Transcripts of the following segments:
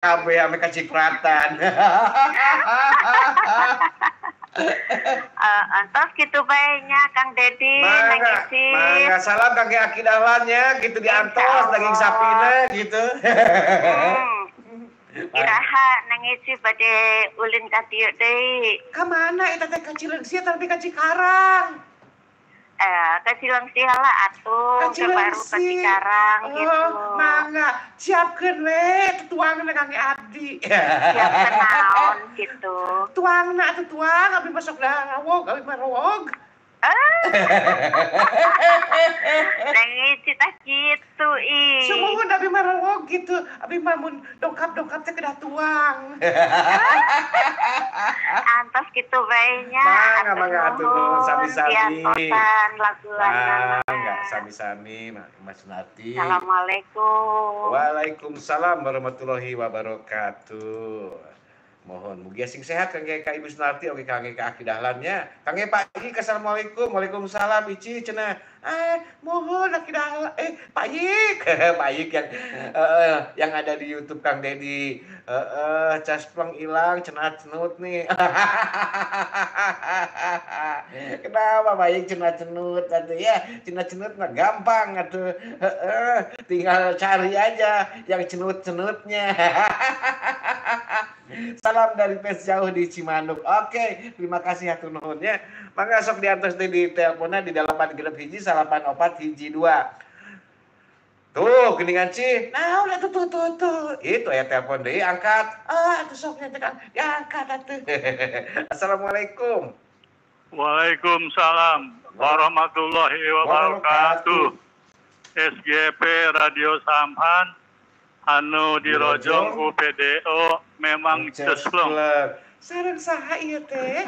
Kabeh ame kacipratan. Entos kitu bae nya Kang Dedi, Neng Ici. Mangga, salam kangge Aki Dahlan nya gitu diantos daging sapina gitu. Iraha Neng Ici bade ulin ka dieu deui? Ka mana eta teh, ka Cileungsi tapi ka Cikarang? Ka Cileungsi heula atuh, Ka ke baru ka Cileungsi. Cikarang gitu. Oh, mangga siapkeun we tuangna kangge abdi. Siapkeun naon gitu? Tuangna atuh, tuang abdi mah sok rewog, abdi mah rewog. Ah. Neng Ici tah kitu ih. Sumuhun, abdi mah rewog gitu. Abdi mah mun dongkap-dongkap teh kedah tuang. Antos kitu bae nya. Mangga, mangga atuh, nuhun Nuhun sami-sami. diantosan lagu-laguna. Mangga sami-sami, Mas Nati. Assalamualaikum. Waalaikumsalam warahmatullahi wabarakatuh. Mohon mugi sing sehat kangge ka Ibu Sunarti oge kangge ka Aki Dahlan nya. Kangge Pak Yik, assalamualaikum. Waalaikumsalam Ici cenah. Eh, mohon Aki Dahlan, eh, Pak Yik. Pak Yik yang ada di YouTube Kang Dedi. Heeh, caspleng ilang cenah cenut nih. Kenapa Pak Yik cenah cenut atuh ya? Cenah cenut mah gampang atuh. Heeh, tinggal cari aja yang cenut-cenutnya. Salam dari pes jauh di Cimanuk. Oke, terima kasih, hatur nuhun ya. Mangga sok diantos di teleponnya di 861 9412. Tuh, geningan Ci. Nah, udah tuh tuh tuh tuh. Itu ya telepon deui, angkat. Ah, atuh sok nya Kang. Diangkat atuh. Assalamualaikum. Waalaikumsalam warahmatullahi wabarakatuh. SGP Radio Samhan anu dirojong ku PDO memang cespleng. Sareng saha ieu teh?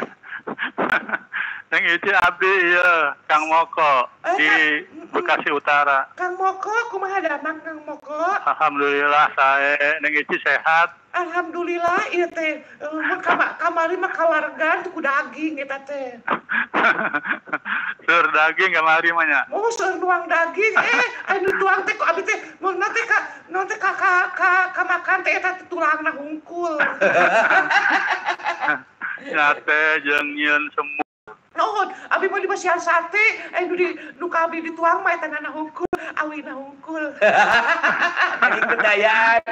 Neng Ici, abdi ieu Kang Moko di Bekasi Utara. Kang Moko, kumaha damang, Kang Moko? Alhamdulillah sae. Neng Ici sehat? Alhamdulillah, ieu teh kamari mah kawargan tuh ku daging eta teh. Seur daging kamari mah nya. Oh, seur nuang daging, anu tuang teh ku abdi teh mun teh ka naon teh ka ka ka, ka makan teh eta tulangna hungkul. Nya teh jeung nyieun semut. Nuhun, abdi mah di masihan sate, nu di nu ka abdi dituang mah eta nana hungkul, awina hungkul. Daging kedayaan.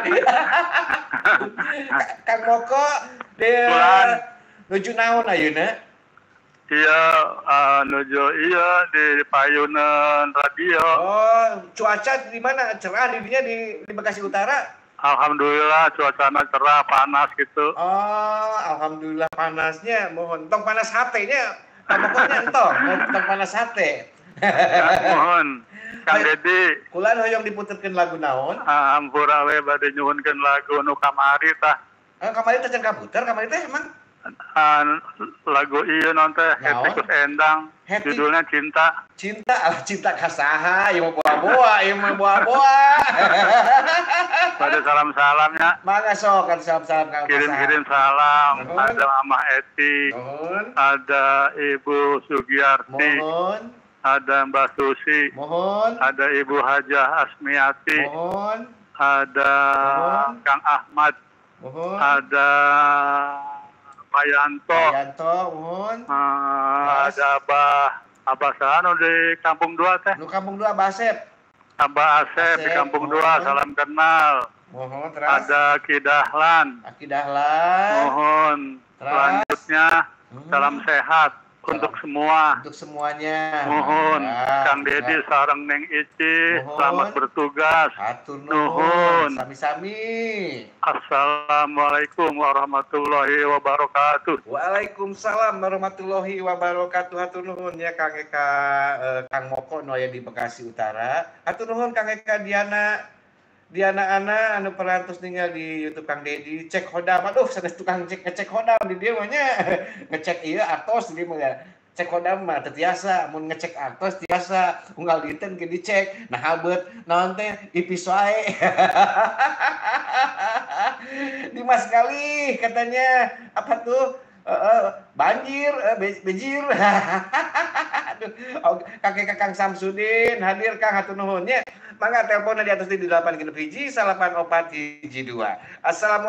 Kang Moko, de nuju naon ayeuna? Iya, nuju iya di payunan radio. Oh, cuaca di mana? Cerah di dinya di Bekasi Utara? Alhamdulillah cuacanya cerah, panas gitu. Oh, alhamdulillah panasnya. Mohon tong panas hatenya. Pokoknya entong, tong panas hate. Ya, mohon. Kang Dedi. Kulan hoyong diputerkeun lagu naon? Ampura we bade nyuhunkeun lagu nu kamari tah. Eh, kamari teh can kaputer, kamari teh emang? Lagu ieu naon teh, Hetty Koes Endang. Hetty. Judulnya Cinta. Cinta, alah cinta kasaha, ieu mah boa-boa, ieu mah boa-boa. Pada salam-salamnya. Mangga sok kan salam-salam Kang. Kirim-kirim salam. Nuhun. Ada Mama Eti, Nuhun. ada Ibu Sugiarti, Mohon. ada Mbak Susi, Mohon. ada Ibu Hajah Asmiati, Mohon. ada Mohon. Kang Ahmad, Mohon. ada Pak Yanto, Pak Yanto, mohon. Ada Abah Abah Sano di Kampung Dua teh. Nu Kampung Dua, Abah Asep. Abah Asep di Asep, Kampung mohon. Dua, salam kenal. Mohon terus. Ada Ki Dahlan. Aki Dahlan. Mohon. Terus. Selanjutnya salam sehat untuk semua. Untuk semuanya. Mohon Mangga, Kang Dedi mangga. sareng Neng Ici, Mohon. selamat bertugas. Hatur Nuhun. nuhun. Sami-sami. Assalamualaikum warahmatullahi wabarakatuh. Waalaikumsalam warahmatullahi wabarakatuh. Hatur nuhun ya Kang Eka, Kang Moko nu aya di Bekasi Utara. Hatur nuhun Kang Eka Diana, Diana Ana anu perantos ninggal di YouTube Kang Dedi cek hodam. Aduh, sanes tukang cek ngecek hodam di dieu mah nya. Ngecek ieu artos di dieu mah ya. Cek hodam mah teu tiasa, mun ngecek artos tiasa, unggal dinten ge dicek. Nah, habeut naon teh ipis wae. Dimas kali katanya apa tuh? Banjir, bejir. Aduh, oh, kakek Kakang Samsudin hadir Kang, hatur nuhun nya. Mangga teleponnya di atas di 8 6 1 9 4 1 2. Assalamualaikum.